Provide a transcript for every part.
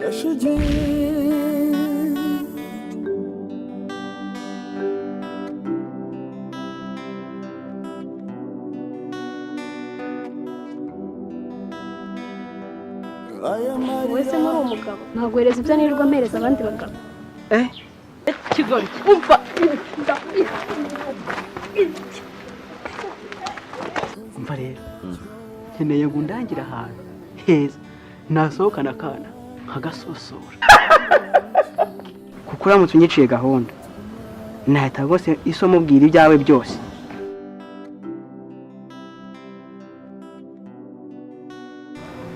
Gashugi. Aya Wowe se muri umugabo ntaguhereza ibyo nirirwa mpereza abandi bagabo? Kigoryi, umva. Umva rero, nkeneye ngo undangire ahantu heza nasohokana akana nkagasosora, kuko uramutse unyiciye gahunda nahita rwose isomo ubwira ibyawe byose.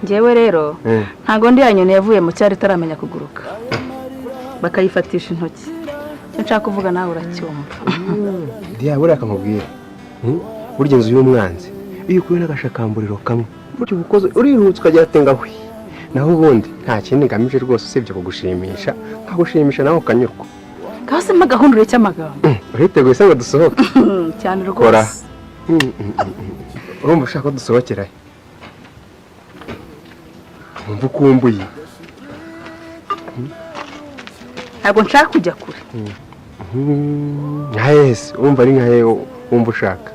Njyewe rero ntabwo ndi ya nyoni yavuye mu cyari itaramenya kuguruka, bakayifatisha intoki. Icyo nshaka kuvuga nawe uracyumva. Diya, buriya akamubwira, burya inzu y'umwanzi iyo ukuye n'agashakamburiro kamwe, burya uba ukoze urihutse ukagera ati ngahwi. Naho ubundi nta kindi ngamije rwose usibye kugushimisha, nkagushimisha nawe ukanyurwa. Ngaho se mpa gahunda ureke amagambo. Uriteguye se ngo dusohoke? Cyane Kora. rwose. Urumva ushaka ko dusohokera he? Wumva ukumbuye? Ntabwo nshaka kujya kure. Nka hese wumva ari nka hehe wumva ushaka?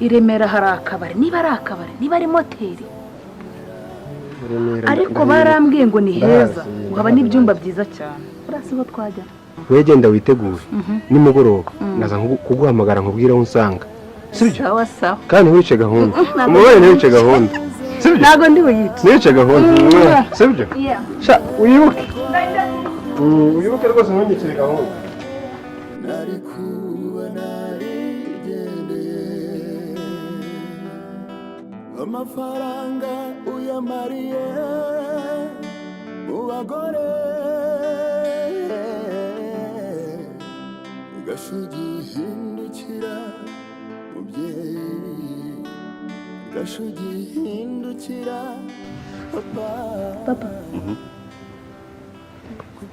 I Remera hari akabari, niba ari akabari, niba ari moteri. Remera. Ariko barambwiye ngo ni heza, Ndahazi, ngo haba ndahazi. n'ibyumba byiza cyane. Buriya siho twajya? Wowe genda witegure, nimugoroba naza kuguhamagara nkubwire aho unsanga, sibyo? Sawa sawa. Kandi ntiwice gahunda. Ntabwo. Umubare ntiwice gahunda, sibyo? Ntabwo ndi buyice. Ntiwice gahunda, sibyo? Sha wibuke, wibuke rwose, ntunyicire gahunda. Nari kuba narigendeye, amafaranga uyamariye mu bagore. Gashugi, hindukira mubyeyi. Gashugi, hindukira papa. Papa,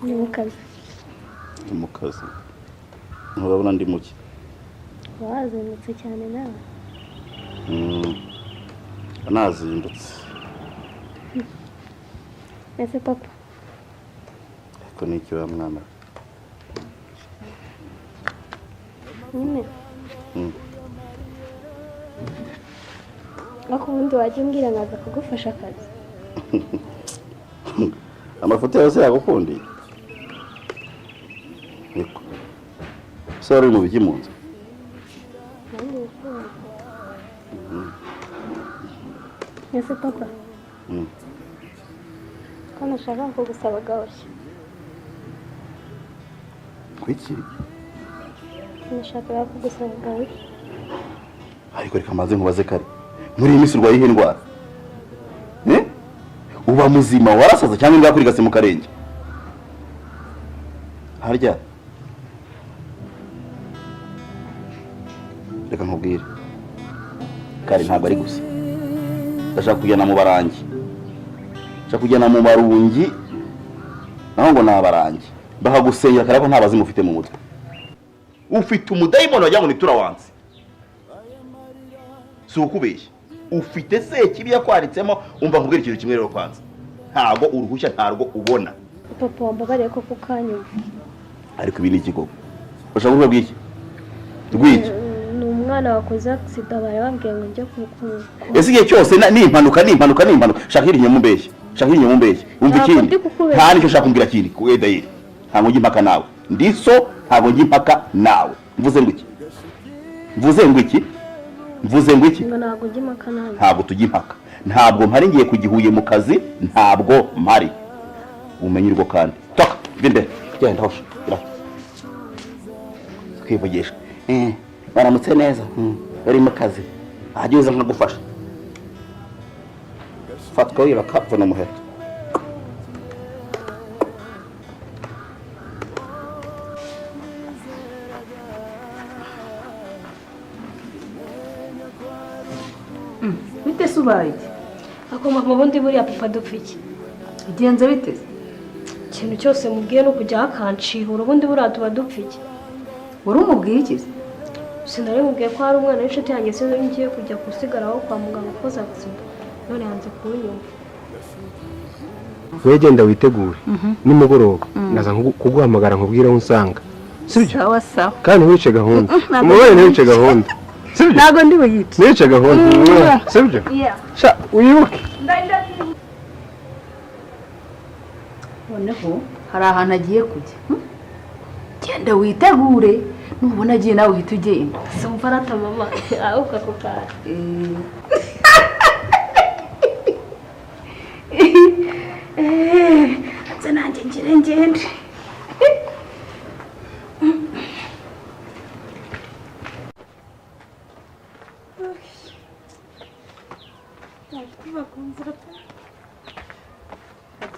ni mu kazi? Ndi mu kazi, nturabona ndi muke? Wazindutse cyane nawe. Nazindutse. Ese papa. Ariko ni iki wa mwana? Nyine ariko ubundi wajya umbwira nkaza kugufasha akazi. Amafoto yose yagukundiye, niko se wari uri mu biki mu nzu? Nanjye gukunda. Ese papa, ko nashaka kugusaba gahoshya? Kuki? Nashakaga kugusaba gahoshya. Ariko reka mbanze nkubaze kare, muri iyi minsi urwaye iyihe ndwara? Eh? Uba muzima, warasaza cyangwa imbwa yakurigase mu karenge harya? Reka nkubwire kare, ntabwo ari gusa ndashaka kujyana mu barangi, ndashaka kujyana mu barungi, naho ngo ni abarangi bakagusengera kare ko nta bazimu ufite mu mutwe. Ufite umudayimoni wagira ngo ni turawansi. Si ukubeshya, ufite sekibi yakwaritsemo. Umva nkubwira ikintu kimwe rero, kwanza ntabwo uruhushya ntarwo ubona. Papa, wambabariye koko ukanyumva. Ariko ibi ni iki koko? Ushaka kuvuga bw'iki rw'iki? Ni umwana wakoze accident, bari bambwiye ngo njye ku Ese igihe cyose ni impanuka, ni impanuka, ni impanuka? Shaka iri mbeshya, shaka iri mbeshya. Umva. Ntabwo Ikindi ndi kukubeshya. nta nicyo ushaka kumbwira kindi ku edayiri. Ntabwo njya impaka nawe, ndi so, ntabwo njya impaka nawe. Mvuze ngo iki? Mvuze ngo iki? Mvuze ngo iki? Ngo ntabwo njya impaka nanjye. Ntabwo tujya impaka. Ntabwo mpari, ngiye kugihuye mu kazi, ntabwo mpari. Umenye urwo kandi toka va imbere, genda hosha kwivugisha. Baramutse neza. Bari mu kazi, ahajya uza nkagufasha. Fatwa wiruka, vuna umuheto. Bite se, ubaye iki? Ako mama, ubundi buriya papa dupfa iki? Bigenze bite se? Ikintu cyose mubwiye no kujya akancihura. Ubundi buriya tuba dupfa iki? Wari umubwiye iki se? Sinari mubwiye ko hari umwana w'inshuti yanjye sinzi ngiye kujya gusigaraho kwa muganga ukoze accident, none yanze kunyumva. Wowe genda witegure, nimugoroba ndaza kuguhamagara nkubwire aho unsanga, sibyo? Sawa sawa. Kandi ntiwice gahunda. Ntabwo. Umubare, ntiwice gahunda, sibyo? Ntabwo ndi buyice. Ntiwice gahunda, sibyo? Sha, wibuke. Noneho hari ahantu agiye kujya, Genda witegure, nubona agiye nawe uhita ugenda. Sumva arata mama, ahubwo ako kantu. Nze nanjye ngire ngende.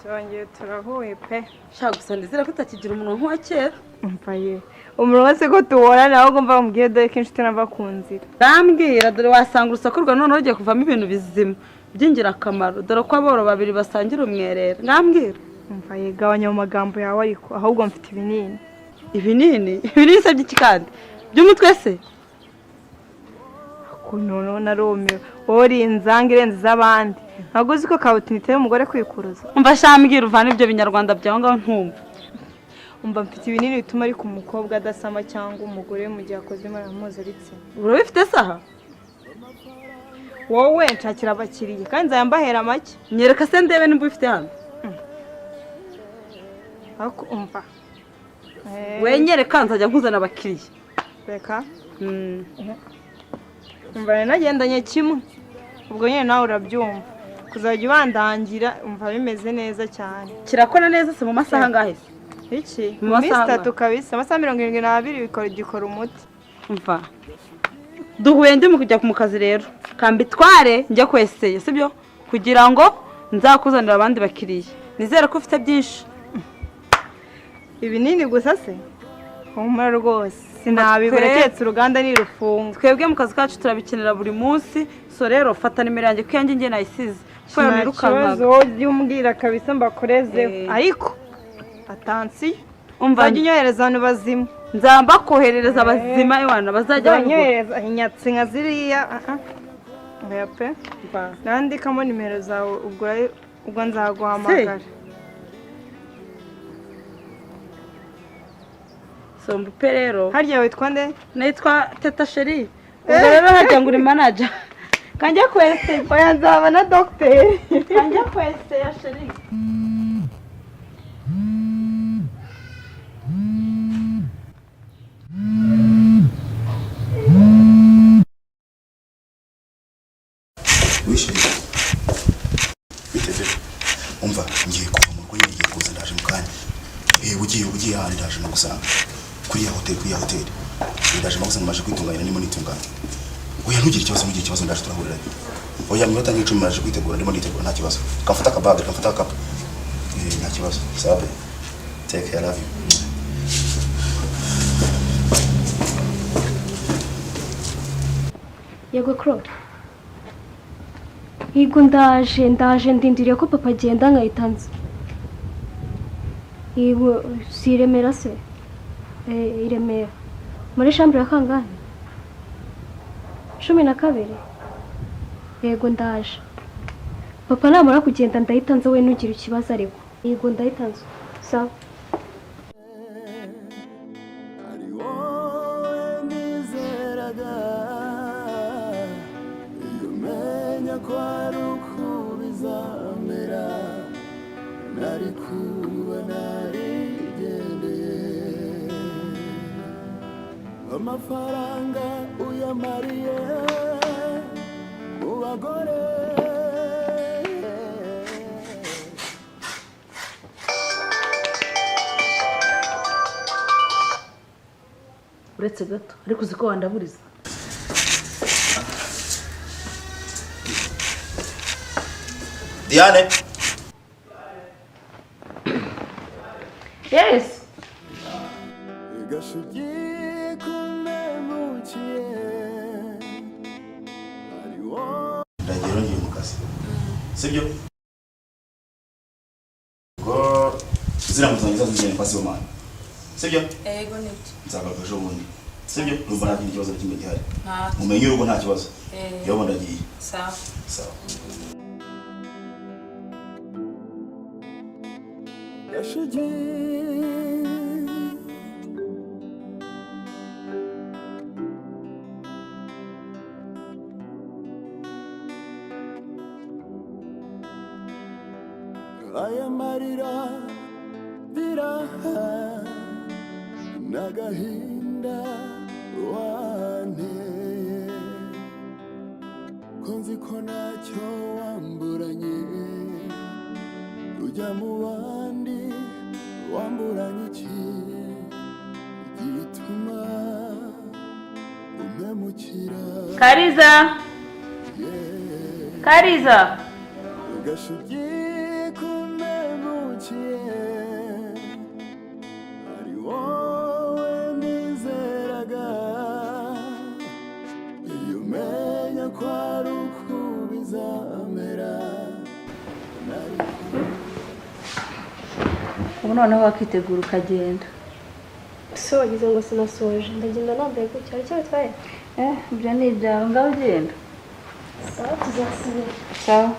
Turongeye turahuye pe. Shaka gusa ndizera ko utakigira umunwa nk'uwa kera. Umva ye, umuntu wese ko tuworana, ahubwo mva mubwire, dore ko inshuti nava ku nzira. Urambwira, dore wasanga urusaku rwawe noneho rugiye kuvamo ibintu bizima by'ingirakamaro, dore ko aboro babiri basangira umwerera. Ngambwira. Umva ye, gabanya mu magambo yawe ariko, ahubwo mfite ibinini. Ibinini? Ibinini se by'iki kandi? By'umutwe se? Ukuntu noneho narumiwe, wowe uri inzanga irenze iz'abandi, ntabwo uzi ko kabutini itera umugore kwikuruza? Umva shambwira, uvane ibyo binyarwanda byawe ngaho ntumva. Umva, mfite ibinini bituma ariko umukobwa adasama cyangwa umugore mu gihe akoze imibonano mpuzabitsina. Urabifite saha? Wowe nshakira abakiriya kandi nzajya mbahera make. Nyereka se ndebe nimba ubifite hano. Ariko umva. We nyereka, nzajya nkuzana abakiriya. Reka. Umva, nari nagendanye kimwe, ubwo nyine nawe urabyumva, kuzajya ubandangira, umva bimeze neza cyane. Kirakora neza se? Mu masaha angahe se? Iki? Mu Mu minsi masaha 3 kabisa, amasaha 72 bikora, gikora umuti. Umva, duhuye ndi mu kujya mu kazi rero, kambitware njya kweseye, sibyo? Kugira ngo nzakuzanire abandi bakiriya. Nizere ko ufite byinshi. Ibinini gusa se? Humura rwose, sinabibura keretse uruganda nirufunga. Twebwe mu kazi kacu turabikenera buri munsi. So rero fata nimero yanjye, ko iyanjye njye nayisize kubera Nta nirukankaga. kibazo, wowe ujye umbwira kabisa mbakorezeho. Ariko attention, Umva, uzajya unyohereza abantu bazima. Nzaba mbakoherereza abazima, iwana bazajya Uzajya babigura. unyohereza inyatsi nka ziriya, ah ah. Oya pe, nandikamo nimero zawe, ubwo nzaguhamagara. Somba pe rero. Harya witwa nde? Nitwa Teta Sheri. Ubwo rero harya ngo uri manager? Kanjya kwese. Oya, nzaba na dogiteri. Kanjya kwese ya sheri. Wishyuye bite bebe? Umva, ngiye kuva mu rugo nyine, ngiye kuza, ndaje mu kanya. Ugiye ahandi, ndaje magusanga kuri ya hoteli, kuri ya hoteli. Ndaje magusanga, maje kwitunganya, ndimo nitunganya. Oya, ntugire ikibazo, ntugire ikibazo, ndaje turahurira. Oya, mu minota nk'icumi maje kwitegura, ndimo nitegura, nta kibazo. Kamfata akabaga, kamfata akapa. Nta kibazo. Sawa babe, take care, I love you. Yego Claude, yego, ndaje, ndaje, ndindiriye ko papa agenda nkahita nza. Yego, si i Remera se? I Remera muri chambre ya kangahe? 12. Yego, ndaje, papa namara kugenda ndahita nza, we ntugire ikibazo ariko. Yego, ndahita nza, sawa. Ari wowe nizeraga, iyo umenya ko ari uko bizamera nari kuba narigendeye. Amafaranga uyamariye mu bagore. Uretse gato ariko, uzi ko wandaburiza. Diane. Yes. Gashugi kumpemukiye ari wowe. Ndagiye rero, ngiye mu kazi, sibyo? Ubwo ziriya nguzanyo zazijyanye kwa Sibomana, sibyo? Ego, nibyo. Nzagaruka ejo bundi, sibyo? Numva nta kindi kibazo na kimwe gihari. Ntacyo. Mumenye urugo, nta kibazo. Eh. Yobo, ndagiye. Sawa. Sawa. Gashugi. Aya marira ndira n'agahinda wanteye, ko nzi ko ntacyo wamburanye, ujya mu bandi wamburanye iki gituma umpemukira? Kariza, Kariza. Gashugi kumpemukiye, ari wowe nizeraga. Iyo umenya ko ari uku bizamera. Ubu noneho wakitegura ukagenda. So wagize ngo sinasoje? Ndagenda nambaye gutya, hari icyo bitwaye? Eh, ibyo ni ibyawe, ngaho ugenda. Sawa, tuzasubira. Sawa.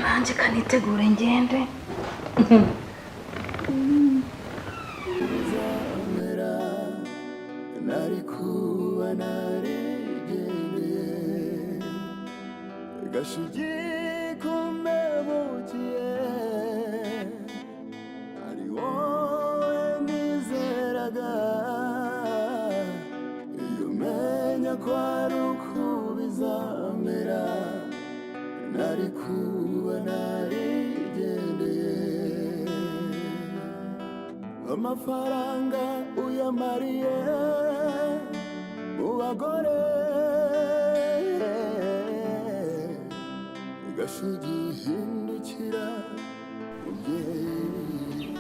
Nanjye kanitegure ngende. Bizamera, nari kuba narigendeye. Gashugi kumpemukiye, ari wowe nizeraga. Iyo umenya ko ari uku bizamera, nari kuba narigendeye. Amafaranga uyamariye mu bagore. Gashugi hindukira mubyeyi,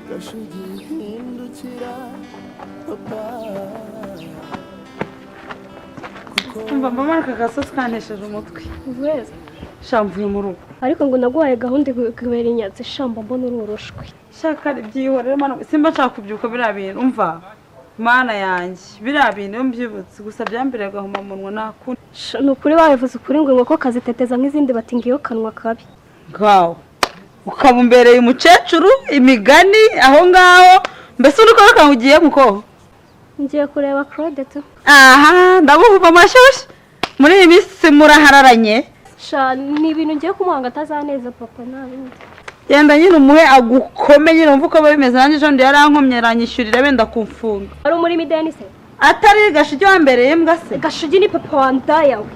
Gashugi hindukira papa, kuko Umva mama, aka gasozi kantesheje umutwe. Weza. Sha, mvuye mu rugo. Ariko ngo naguhaye gahunda ikubera inyatsi, shamba mbona uri urushwi. Shaka byihorere mwana, simba nshaka kubyuka biriya bintu. Umva mana yanjye, biriya bintu iyo mbyibutse gusa byambereye agahomamunwa nakundi. Sha, ni ukuri babivuze ukuri ngo inkoko kaziteteza nk'izindi, bati ngiyo kanwa kabi. Ngaho ukaba umbereye umukecuru imigani aho ngaho, mbese uri kubona ngo ugiye muko? Ngiye kureba Claude tu. Aha ndabuvuga amashyushyu, muri iyi minsi murahararanye. Sha, ni ibintu ngiye kumuhanga atazaneza papa, nta bindi. Genda nyine umuhe agukome nyine, wumve uko biba bimeze. Nanjye ejo bundi yarankomye aranyishyurira benda kumfunga. Wari umurimo ideni se? Atari Gashugi wambereye imbwa se? Gashugi ni papa wandayawe.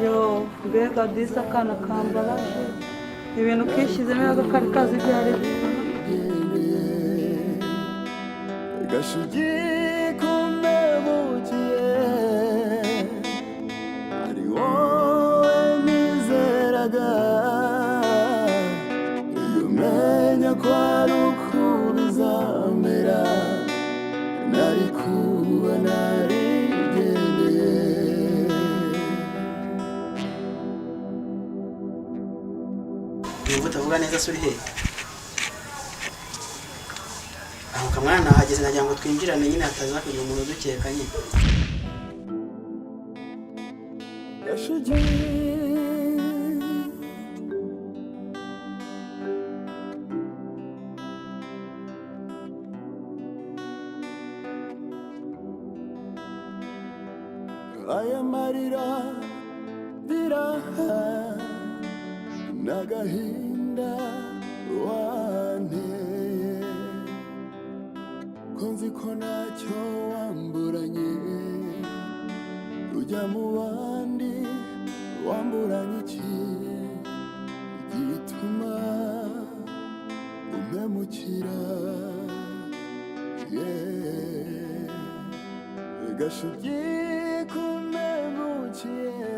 Yo mbega disi, akana kambabaje ibintu kishyizemo, ntabwo kari kazi ibyo ari byo. Gashugi kumpemukiye, ari wowe nizeraga. Iyo umenya ko ari uku bizamera, nari kuba narigendeye. Numva utavuga neza se, uri hehe? Aho kamwana nahageze, nagira ngo twinjirane nyine hataza kugira umuntu udukeka nyine. Gashugi. Aya marira ndira n'agahinda wanteye, ko nzi ko ntacyo wamburanye, ujya mu bandi wamburanye iki gituma umpemukira? Yeah. Gashugi kumpemukiye.